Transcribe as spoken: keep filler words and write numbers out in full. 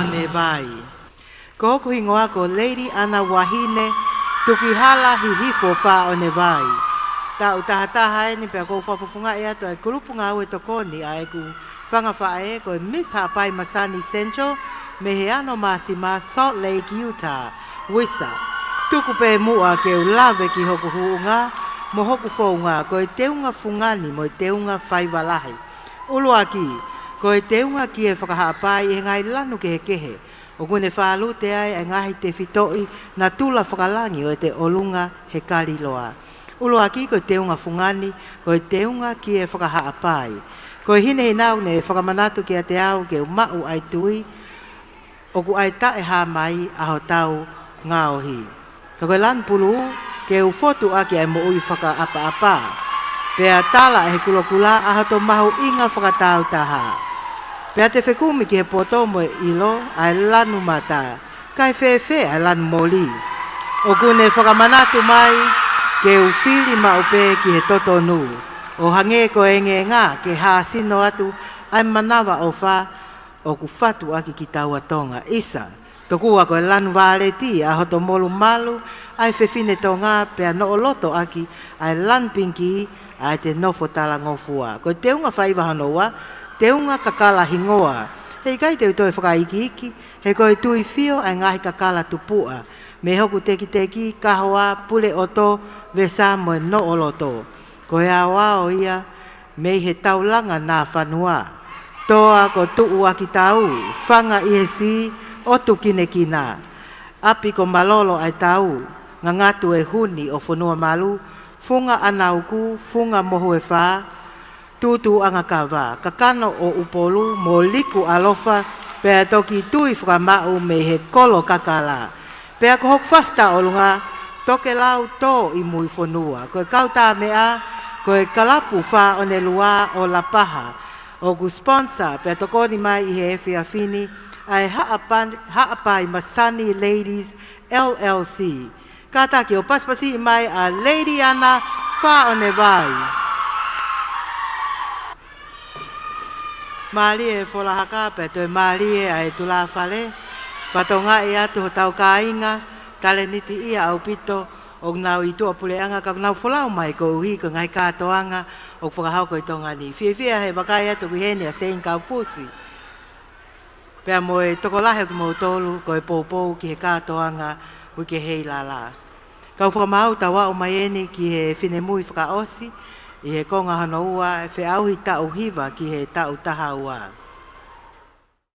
Faʻonevai. Ko hoku hingoa ko Lady Ana Wahine Tukihala Hihifo Faʻonevai. Taʻu taha taha eni pea ʻoku ou fakafofongaʻi atu ʻa e kulupu ngāue tokoni ʻa ʻeku fanga faʻē ko e Miss Haʻapai Masani Central mei he Ano Māsima, Salt Lake, Utah. Uisa. Tuku pē muʻa ke u lave ki hoku huʻunga mo hoku founga, ko e teunga fungani mo e teunga faiva lahi. ʻUluaki, ko e teunga ki he fakahaʻapai ʻi he ngaahi lanu kehekehe ʻoku ne fālute ai ʻa e ngaahi tefitoʻi natula fakalangi ʻo ʻete ʻolunga he kaliloa. ʻUluaki, ko e teunga fungani, ko e teunga ki he fakahaʻapai. Ko e hinehina ʻoku ne fakamanatu kiate au ke u maʻu ʻa e tui, ʻoku ʻai taʻe hā mai ʻa hotau ngaohi. Ka ko e lanu pulū, ke u fotu ʻaki ʻa e moʻui fakaʻapaʻapa. Pea tala ʻe he kulokula ʻa hoto mahuʻinga fakatāutaha. Pea te fekumi ki he poto mo e ʻilo ʻa e lanu mata, kae fēfē ʻa e lanu moli. ʻOku ne fakamanatu mai ke u fili maʻu pē ki he totonu, ʻo hangē ko e ngēngā ke hāsino atu ʻa e manavaʻofa ʻoku fatu ʻaki kitaua Tonga. Isa, tokua ko e lanu vāleti ʻa hoto molumalu ʻa e fefine Tonga, pea noʻo loto ʻaki ʻa e lanu pingikī ʻa ʻete nofo talangofua. Ko e teunga faiva hono ua, teunga kakala hingoa. He ʻikai te u toe fakaikiiki, he ko e tuifio ʻa e ngaahi kakala tupuʻa mei hoku tekiteki, kahoa, pule ʻoto, vesa mo e noʻo loto. Ko e aoao ia mei he taulanga nā fanua. Toa ko Tuʻuakitau, fanga ʻi he sī ʻo Tukinekina. ʻApi ko Malolo ʻa e tau, ngangatu e huni ʻo Fonuamalu, funga ʻAnauku, funga Mohuefā, Tūtūʻangakava, kakano ʻo Upolu mo Liku ʻAlofa, pea toki tui fakamaʻu mei he kolo kakala. Pea ko hoku fasi tauʻolunga, Tokelau Tō ʻi Muifonua. Ko e kau tā meʻa, ko e kalapu Faʻonelua ʻo Lapaha. ʻOku sponsor pea tokoni mai ʻi he efiafi ni ʻa e Haʻapa-, Haʻapai Masani Ladies L L C. Kātaki ʻo pasipasiʻi mai ʻa Lady Ana Faʻonevai. Mālie e folahaka pea toe mālie ʻa e tulāfale. Fakatokangaʻi atu hotau kāinga, talēniti ia ʻaupito, ʻoku nau ʻi tuʻapuleʻanga ka ʻoku nau folau mai koeʻuhi ko e ngaahi kātoanga ʻoku fakahoko ʻi Tonga ni. Fiefia he vakai atu ki heni ʻa Seini Kaufusi. Pea mo e tokolahi ʻo kimoutolu ko e poupou ki he kātoanga Uike Heilala. Kau fakamaau, tau aʻu mai eni ki he finemui fakaʻosi ʻi he konga hono ua, e feʻauhi taʻu hiva ki he taʻu taha ua.